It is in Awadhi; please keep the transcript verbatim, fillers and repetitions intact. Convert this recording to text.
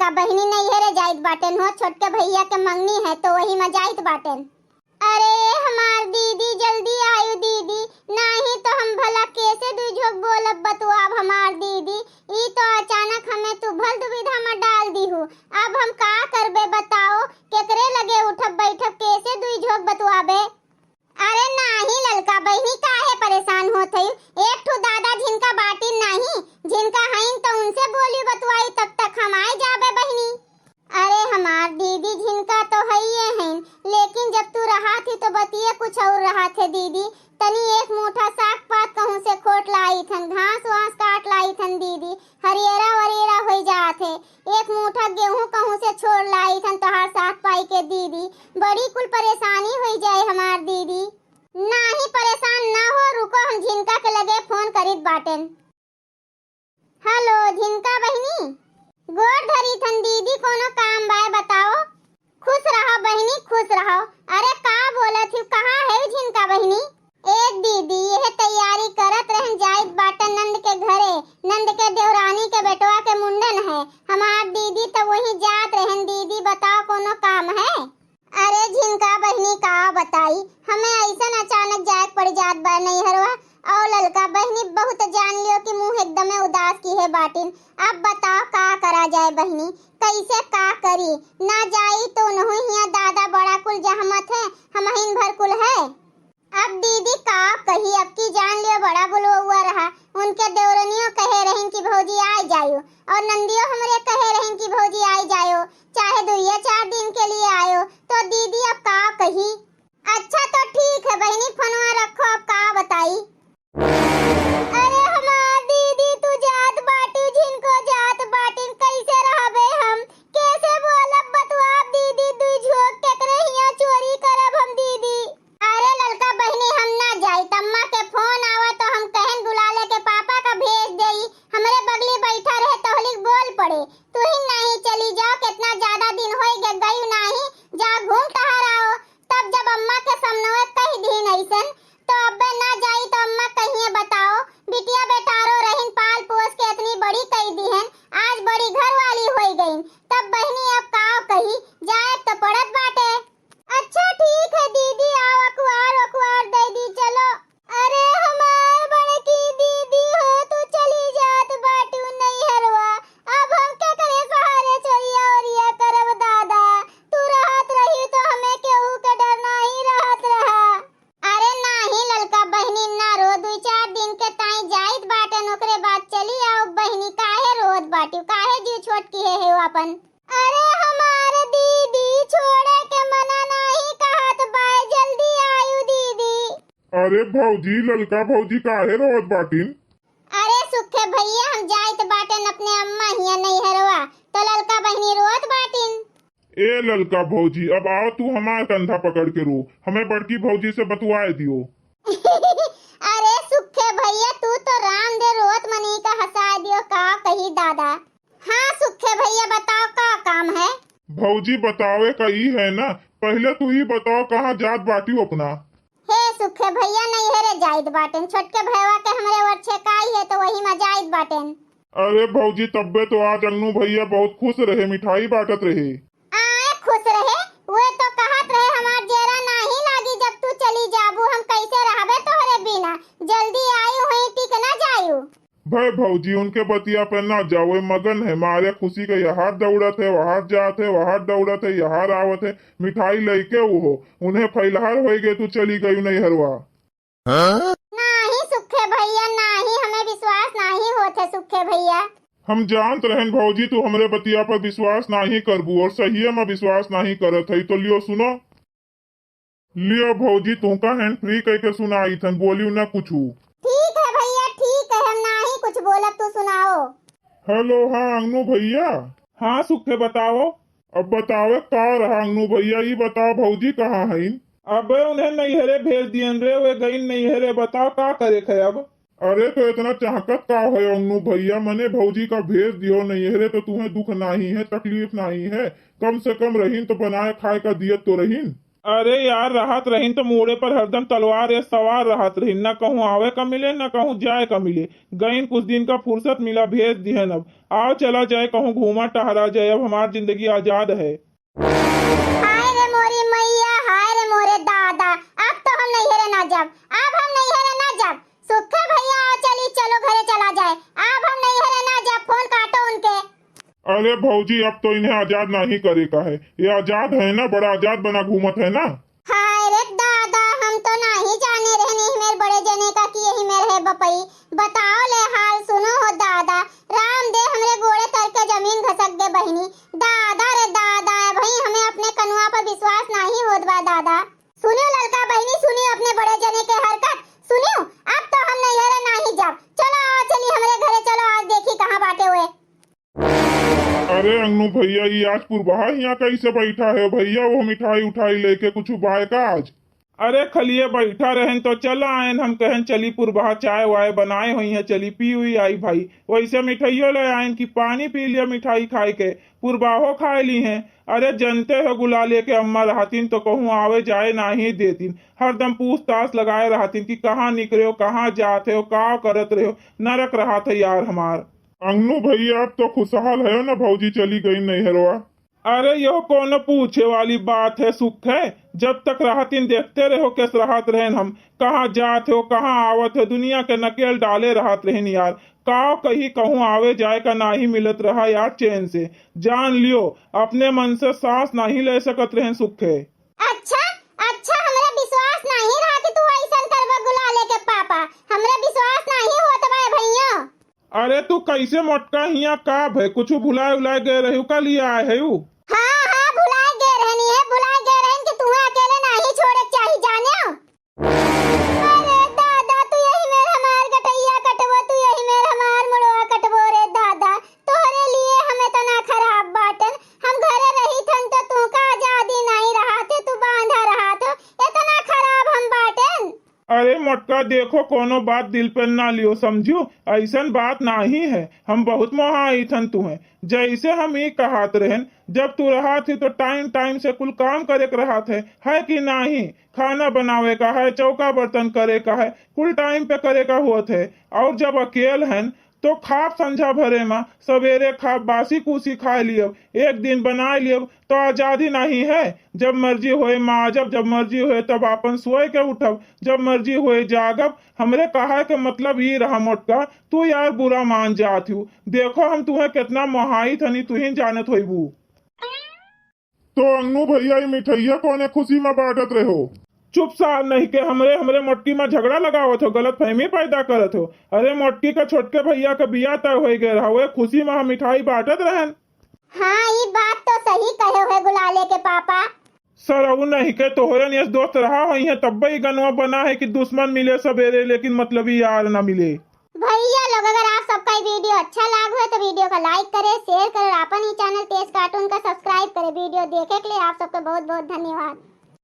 का बहिनी नैहरे जाइत बाटेन हो, छोटके भैया के मंगनी है तो वही में जाइत बाटेन। अरे हमार दीदी, जल्दी आयु दीदी, नाही तो हम भला कैसे दुई झोंक बोलब बतुआब हमार दीदी। ई तो अचानक हमें तू भल दुविधा में डाल दीहू। अब हम का करबे बताओ, केकरे लगे उठब बैठब, कैसे दुई झोंक बतुआबे? अरे नाही ललका बहिनी, काहे परेशान होत हई? एक ठो दादा झिनका बाटिन नाही, झिनका हईन तो उनसे बोली बतुआई, तब तक हम आए जाबे बहिनी। अरे हमार दीदी, झिनका तो हइये हईन, लेकिन जब तू रहा थी तो बतिये कुछ और रहा थे दीदी। तनी एक मूठा साग पात कहूँ से खोट लाई थन, घास वास काट लाई थन दीदी, हरियरा वरियरा होई जात है। एक मूठा गेहूं कहूँ से छोड़ लाई थन तोहार साग पाई के दीदी, बड़ी कुल परेशानी होई जाए हमार दीदी। नाही परेशान ना हो, रुको हम झिनका के लगे फोन करीत बाटेन। हेलो झिनका बहिनी, गोड़ धरी थन दीदी, कोनो काम बाय बताओ। खुश रहो बहिनी, खुश रहो। अरे का बोलत ही, कहाँ है झिनका बहिनी? ए दीदी, यह तैयारी करत रहन जाइत बाटन नंद के घरे, नंद के देवरानी के बेटवा के मुंडन है। हमार दीदी तो वहीं जात रहन दीदी, बताओ कोनो काम है? अरे झिनका बहिनी का बताई, हमें ऐसन अचानक जाए के पड़ जात बा नैहरवा। और ललका बहिनी बहुत जान लियो कि मुंह एकदमे उदास किहे बाटिन। अब बताओ का करा जाए बहिनी, कैसे का करी? ना जाई तो उनहु हिया दादा बड़ा कुल जहमत है, हमहिन भर कुल है। अब दीदी का कही, अब की जान लियो बड़ा बुलवउआ रहा। उनके देवरनियो कहे रहिन कि भौजी आइ जायो, और नंदियो हमरे कहे रहिन कि भौजी आइ जायो, चाहे दुइये चार दिन के लिए आयो। तो दीदी अब का कही? अच्छा तो ठीक है बहिनी, फोनवा रखो, अब का बताई। अरे हमार दीदी, तू जात बाटू, झिनको जात बाटिन, कैसे रहबे हम? कैसे बोलब बतुआब दीदी, दुई झोंक केकरे हिया चोरी करब हम दीदी? अरे ललका बहिनी, हम ना जाई, अम्मा के फोन आवा तो हम कहन बुला लेके पापा का भेज देई, हमरे बगली बैठा रहे तोहलिक बोल पड़े, तू ही नाही चली जाओ, कितना ज्यादा दिन होई गे गई नाही, जा घूम टहर आओ। तब जब अम्मा के सामने कह दीन ऐसन, तो अब्बे ना जाई तो अम्मा कहिए बताओ, बिटिया बेटारो रहिन पाल पोस के इतनी बड़ी कई दीहन, आज बड़ी घर वाली होई गईन, तब बहिनी अब का कही, जाए तो पड़त बाटे। अच्छा ठीक है दीदी, आओ अखबार अखबार दे दी, चलो। अरे हमार बड़की दीदी हो, तू चली जात बाटू नैहरवा, अब हम केकरे सहारे चोरिया ओरिया करब दादा? तू रहत रही तो हमें केहू के डर नाही रहत रहा। अरे नाही ललका बहिनी, ना रो, दुई चार दिन के ताई जाइत बाटन, ओकरे बाद चली आओ बहिनी। काहे रोत बाटू, काहे जीव छोट किहे हो अपन? अरे हमार दीदी, छोड़े के मना नाही कहत बाय, जल्दी आयु दीदी। अरे भौजी, ललका भौजी काहे रोत बाटिन? अरे सुखे भैया, हम जाइत बाटेन अपने अम्मा हिया नैहरवा, तो ललका बहिनी रोत बाटिन। ए ललका भौजी, अब आओ तू हमार कंधा पकड़ के रो, हमें बड़की भौजी से बतुआए दियो। अरे सुखे भैया, तू तो राम दे रोत मनी का हंसा दियो, का कही दादा। हाँ सुखे भैया, बताओ का काम है? भौजी बतावे का ई है ना, पहले तू ई बताओ कहाँ जात बाटियो अपना? हे सुखे भैया, नैहरे जाइत बाटेन, छोटके भैया के हमरे ओर छेकाई है तो वही में जाइत बाटेन। अरे भौजी, तब्बे तो आज अंगनू भैया बहुत खुश रहे, मिठाई बांटत रहे। आए खुश रहे, वे तो कहत रहे हमार जेरा नाही लागी जब तू चली जाबू, हम कैसे रहबे तोहरे बिना, जल्दी आयु हुई टिक ना जायु। भय भौजी, उनके बतिया पे ना जाओ, वे मगन है, मारे खुशी के यहार दौड़त है, वहार जात है, वहार दौड़त है, यहार आवत है, मिठाई लइके उहो, उन्हें फैलहार होई गए, तू चली गयू नैहरवा। नाही सुखे भैया, नाही, हमें विश्वास नाही होत है सुखे भैया। हम जानत रहन भौजी, तू हमरे बतिया पर विश्वास नाही करबू और सहिए में विश्वास नाही करत है, तो लियो सुनो। लियो भौजी, तुमका hand free कइके सुनाई थन, बोलियो ना कुछु। ठीक है भैया, ठीक है, हम नाही कुछ बोलब, तू सुनाओ। हेलो, हाँ अंगनू भैया। हाँ सुखे, बताओ। अब बतावे का रहा अंगनू भैया, ई बताओ भौजी कहाँ हईन? अबे उन्हें नैहरे भेज दियन रे, वे गईन नैहरे, बताओ का करे खे अब? अरे तो इतना चाहकत का है अंगनू भैया, मने भौजी का भेज दियो नैहरे तो तुम्हें दुख नाही है, तकलीफ नाही है, कम से कम रहीन तो बनाए खाए का दियत तो रहीन। अरे यार, रहत रहिन तो मूड़े पर हरदम तलवार या सवार रहत रहिन, न कहूँ आवे का मिले, न कहूँ जाए का मिले। गइन कुछ दिन का फुर्सत मिला, भेज दिहन। अब आओ चला जाए कहूँ घूमा टहरा जाए, अब हमार जिंदगी आजाद है। हाय रे मोरी मैया, हाय रे मोरे दादा, अब तो हम नैहरे ना जाब, अब हम नैहरे ना जाब। सुखे भैया, आओ चली, चलो घरे चला जाए, अब हम नैहरे ना जाब, फोन काटो उनके। अरे भौजी, अब तो इन्हें आजाद नहीं करे का है, ये आजाद है ना, बड़ा आजाद बना घूमत है ना। हाय रे दादा, हम तो नाही जाने रहन यही मेर बड़े जने का कि यही मेर है बपई। बताओ ले हाल सुनो हो दादा, राम दे हमरे गोड़े तर के जमीन घसक दे बहिनी। दादा रे दादा, भाई हमें अपने कनुआ पर विश्वास नाही होत बा दादा। सुनियो ललका बहिनी, सुनियो अपने बड़े जने के हरकत, सुनियो। अब तो हम नैहरे नाही जाब, चलो आओ चली हमरे घरे, चलो आज देखी कहाँ बाटे हुए। अरे अंगनू भैया, ई आज पुरबहा हियाँ कैसे बैठा है भैया? वो मिठाई उठाई लेके कुछ बाय का आज? अरे खलिए बैठा रहन तो चला आयन, हम कहन चली पुरबहा चाय वाय बनाए हुई है, चली पी हुई आई भाई। वैसे मिठाइयो ले आयन कि पानी पी लिया मिठाई खाए के, पुरबाहो खाए ली हैं। अरे जनते हो गुलाले के अम्मा रहतिन तो कहूँ आवे जाए नाही देतिन, हरदम पूछताछ लगाए रहतिन कि कहाँ निकरे हो, कहाँ जात हो, का करत रहे हो, नरक रहत है यार हमार। अंगनू भैया, अब तो खुशहाल है ना, भौजी चली गई नैहरवा। अरे, यह कौन पूछे वाली बात है, सुख है? जब तक रहतिन देखते रहो, कैस रहत रहन हम, कहाँ जात हो, कहाँ आवत हो, दुनिया के नकेल डाले रहत रहन यार। काव कही कहूँ आवे जाए का नाही मिलत रहा यार चैन से। जान लियो, अपने मन से सांस नाही ले सकत रहन, सुख है। अच्छा, अच्छा, हमरा विश्वास नाही रहा कि तू ऐसन करबो गुलाले के पापा, हमरा विश्वास नाही होत बा भैया। अरे तू कैसे मोटका हिया का भय, कुछ भुलाए उलाए गए रहू का लिए आए है उ? हाँ, हाँ, भुलाए गए रहनी है, भुलाए गए रहन कि तुहे अकेले नाही छोड़े के चाही, जाने। अरे दादा, तू यही मेर हमार गटैया कटबो, तू यही मेर हमार मुड़वा कटबो रे दादा। तोहरे लिए हम इतना खराब बाटन, हम घरे रही थन तो तू का आजादी नाही रहा थे, तू बांधा रहा थे, इतना खराब हम बाटन। अरे मोटका, देखो, कोनो बात दिल पे ना लियो, समझियो, ऐसन बात नाही है। हम बहुत मोहाइत हन तुहें। जैसे हम ई कहत रहन, जब तू रहत ही तो टाइम टाइम से कुल काम करे के रहत है, है कि नाही? खाना बनावे का है, चौका बर्तन करे का है, कुल टाइम पे करे का होत है। और जब अकेल हन, तो खाब संझा भरे मा, सवेरे खाब, बासी कूसी खाए लियब, एक दिन बनाए लियब, तो आजादी नहीं है। जब मर्जी होए माजब, जब मर्जी होए तब आपन सोए के उठब, जब मर्जी होए जागब। हमरे कहा के मतलब ई रहा मोटका, तू यार बुरा मान जात हू। देखो हम तुहें कितना मोहाइत हनी, तुही जानत होइबू। तो अंगनू भैया, ई मिठैया कौने खुशी में बांटत रहे हो? चुप सार नहीं के, हमरे, हमरे मोटकी में झगड़ा लगावत हो, गलतफहमी पैदा करत हो। अरे मोटकी का छोटके भैया का बियाह तय होई गए रहा, वह खुशी में हम मिठाई बांटत रहन। हाँ, ई बात तो सही कहे हुए गुलाले के पापा। सरऊ नहीं के, तोहरे नियस दोस्त रहा होई है, तब्बे ई गनवा बना है कि दुश्मन मिले सबेरे, लेकिन मतलबी यार ना मिले। भैया लोग, अगर आप सबका ये वीडियो अच्छा लाग हो तो वीडियो का लाइक करें, शेयर करें और अपन ही चैनल तेज कार्टून का सब्सक्राइब करें। वीडियो देखे के लिए आप सबका बहुत बहुत धन्यवाद।